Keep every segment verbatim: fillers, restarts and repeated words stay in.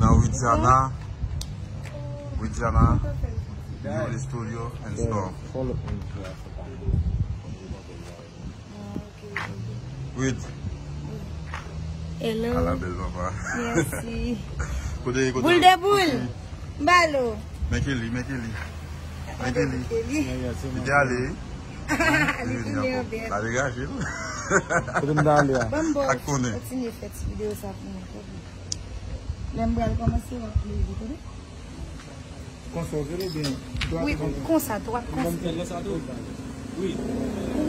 Now Widiana, Widiana, Beauty Studio and Store. Wid. Hello. Ala bèl papa. Mèsi. Kote, kote? Boul de boul. Balo. Men Kelly, men Kelly. Men Kelly. Li te ale. Li vini ankò. La degaje l. Kote m ta ale a? Ak konnen. Kontinye fè ti videyo sa pou mwen. Lè m pral kòmanse, w ap leve, tande? Konsa w vle oubyen dwat? Wi, konsa, dwat, konsa.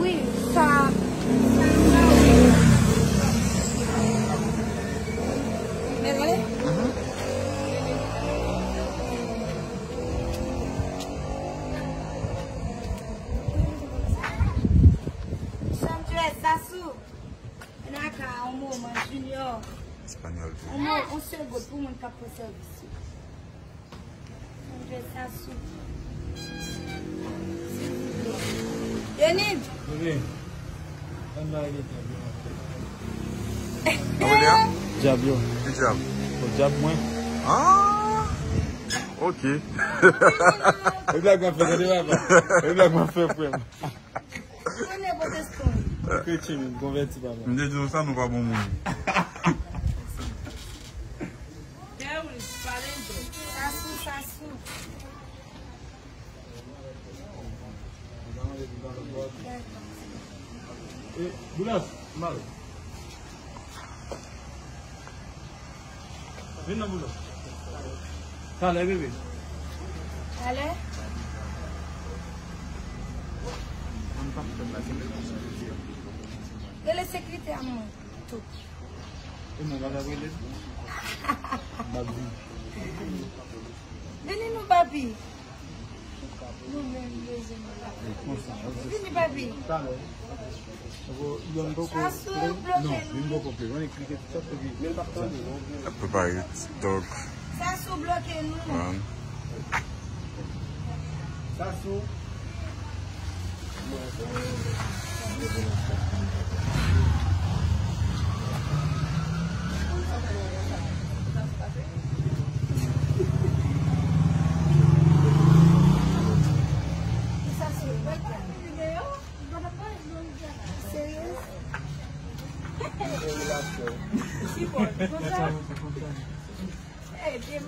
Wi, sa, sa nou la wi. Men gade. Sandra, Sasou. Naka, on moman, Junior. Espanyòl tou. On mo-, on segond pou moun k ap pran sèvis yo. Mwen fè sa sou. Silvouplè. Denis! Bebe, ann ba li dyab yo. Sa w rele a? Dyab yo. Ki dyab? O dyab mwen. Ah! Ok. E blag mwen fè, tande papa. E blag mwen fè, frè m. Konnen pwotestan. Kretyen, konvèti, papa. M te di nou sa, nou pa bon moun. Sasou, Sasou. E, Boulas, m ale. Vin nan bouda. Talè, bebe. Talè? Rele sekirite a mwen tou. E mwen pa ka rele. Babi. Vini nou, papi. Nou menm bezwen nou la. Vini, papi. Sasou bloke nou. Ap prepare TikTok. Sasou bloke nou. Sasou.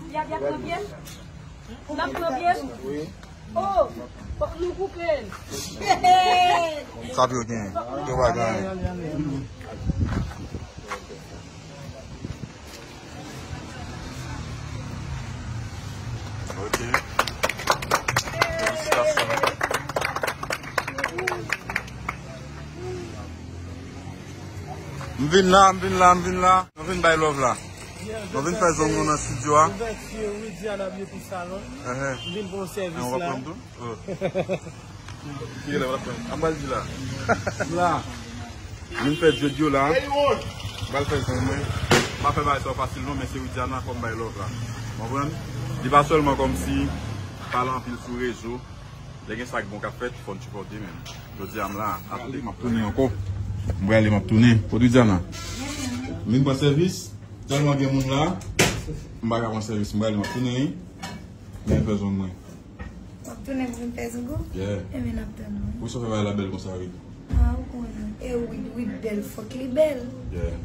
N ap pran pye l? N ap pran pye l? Oh, fòk nou koupe l. Sa pou yo gen. Yo pa gen. Ok. Felisitasyon. M vin la, m vin la, m vin la. Nou vin bay love la. Nou vin fè zong nou nan studio a. Ouverture Widiana Beauty Salon. Ehe. M vin pou yon sèvis la. An, w ap pran m tou? Oh. Kilè w ap pran? An pral di la. La. Vin fè dread yo la. M pral fè zong mwen. M pa fè bagay sa fasil non, men se Widiana fò m bay love la. Konprann? Li pa sèlman kòmsi pale anpil sou rezo. Lè gen sa k bon k ap fèt, fò n sipòte menm. Jodi a m la, ap ale, m ap tounen ankò. M prale, m ap tounen. Kote Widiana? M vin pran sèvis. Tèlman gen moun la, m pa ka pran sèvis. M prale, m ap tounen. Men fè zong mwen. W ap tounen pou vin fè zong ou? Yeah. Enben, n ap tann ou. Poukisa w fè bagay la bèl konsa, Wid? Ah, ou konnen. E Wid, Wid bèl, fòk li bèl. Yeah.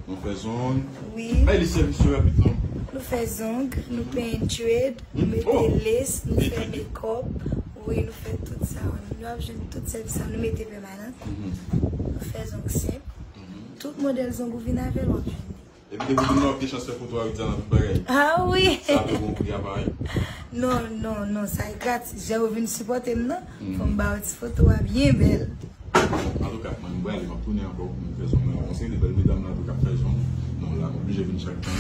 Nou fè zong. Wi. Bay li sèvis yo rapid non. Nou fè zong, nou penyen dread, nou mete lace, nou fè make-up. Wi, nou fè tout sa. Nou ap jwenn tout sèvis sa, nou mete pèmanan. Nou fè zong senp. Tout modèl zong ou vin avè l, w ap jwenn li. Epi depi vin la, w ap gen chans fè foto a Widiana tout bagay. Ah wi. Sa pi bon pri a parèy. Non, non, non, sa e gratis. Jan yo vin sipòte m nan, fò m ba yo ti foto a byen bèl. Antouka, mwen, m prale, m ap tounen ankò, m fè zong mwen. Yon seri de bèl medam la tou k ap fè zong. Non, la, m oblije vin chak tan.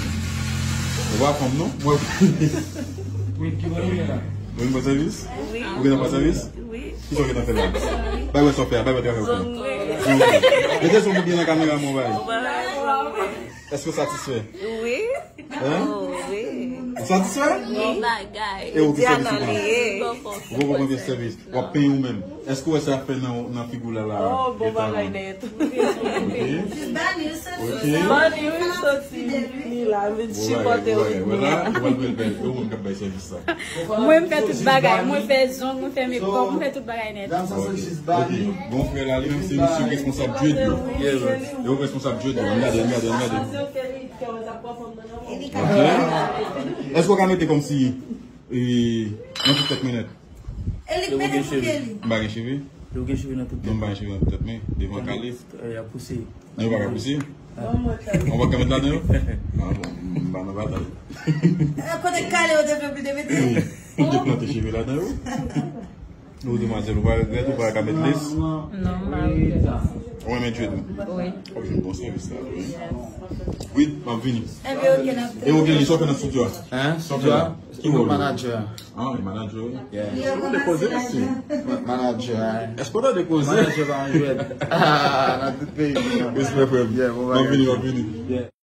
Ou pa fanm, non? Mwen. Wi, ki bò nou ye la? Ou vin pran sèvis? Wi. Ou gentan pran sèvis? Wi. Kisa w gentan fè la? Bay mwen sa w fè a, bay mwen travay ou fè. Zong mwen. Mete zong ou byen nan kamera, mwen bay. Èske w satisfè? Wi. Hein? Oh, wi. Satisfè? Bon bagay. E ou ki sèvis ou pran? Ou poko pran pyès sèvis. W ap penyen ou menm. Èske w wè sa y ap fè nan, nan figi w la la? Oh, bon bagay nèt. Ok. Ok. Bani, wi, soti. Li la, vin sipòte w. Wè la, ou pral bèl bèl. E ou menm k ap bay sèvis sa. Mwen, m fè tout bagay. Mwen fè zong, mwen fè mekòp, mwen fè tout bagay nèt. Ok. Bon, frè la, li menm se misye responsab dread yo. E ou responsab dread yo. Ann gade, ann gade, ann gade. Ok. Èske w ka mete kòmsi, e, nan tout tèt mwen nèt? E li k mete sou pye li. M pa gen cheve? Li gen cheve nan tout tèt. Non, m pa gen cheve nan tout tèt mwen. Devan kale. Y ap pouse. Non, yo pa ka pouse? Ou pa ka met ladan yo? Ah bon, m pa nan batay. Kote kale yo te fè pou te mete? Wi. Ou te plante cheve ladan yo? Ou demwazèl, ou pa regrèt, ou pa ka met les? Non, m pa regrèt. Ou renmen dread ou? Wi. W ap jwenn bon sèvis la, wi. Wi, m ap vini. E ok, li sòti nan studio a. Hein? Studio a? Ki wòl ou? Manager. Ah, li manager, wi. Yeah. Ou tande koze, mesye. Manager, hein. Èske w tande koze? Manager pa yon jwèt. Ah, nan tout peyi. Respè, frè m. Yeah, bon bagay. M ap vini, m ap vini. Yeah.